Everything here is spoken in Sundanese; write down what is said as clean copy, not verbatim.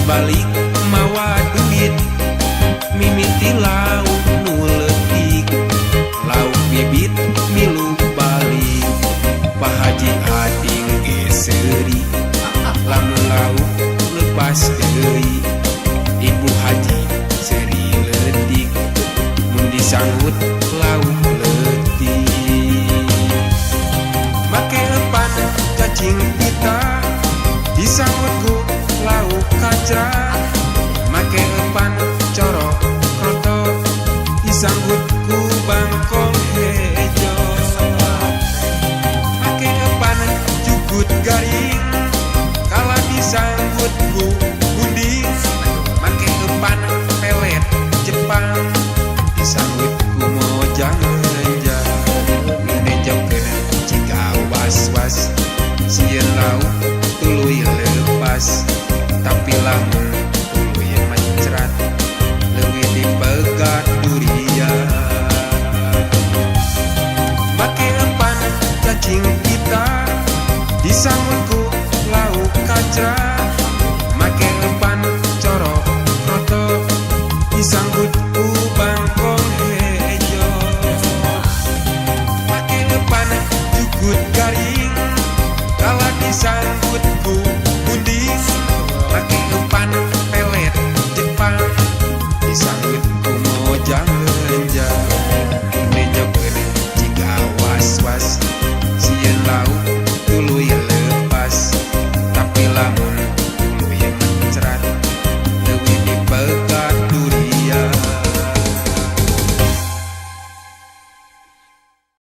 Balik mawa duit, mimiti lauk nu leutik, lauk bibit milu balik. Pak Haji ading ge seuri lamun lauk lepas deui. Ibu Haji seuri leutik mun disanggut lauk leutik. Make eupan cacing pita, disanggut ku lauk kaca. Make eupan corok kroto, disanggut ku bangkong hejo. Make eupan jugut garing, kala disanggut ku gunding. Make eupan pelet Jepang, disanggut ku mojang renjang. Nenjokeun jiga was-was, sieun lauk tuluy lepas. Tapi lamun tuluy mencrat, leuwih dipegat durian. Make eupan cacing pita, disanggut ku lauk kaca. Make eupan corok kroto, disanggut ku bangkong hejo. Make eupan jugut garing, kala disanggut ku gunding. Make eupan pelet Jepang, disanggut ku mojang renjang. Nenjokeun jiga was-was, sieun lauk tuluy lepas. Tapi lamun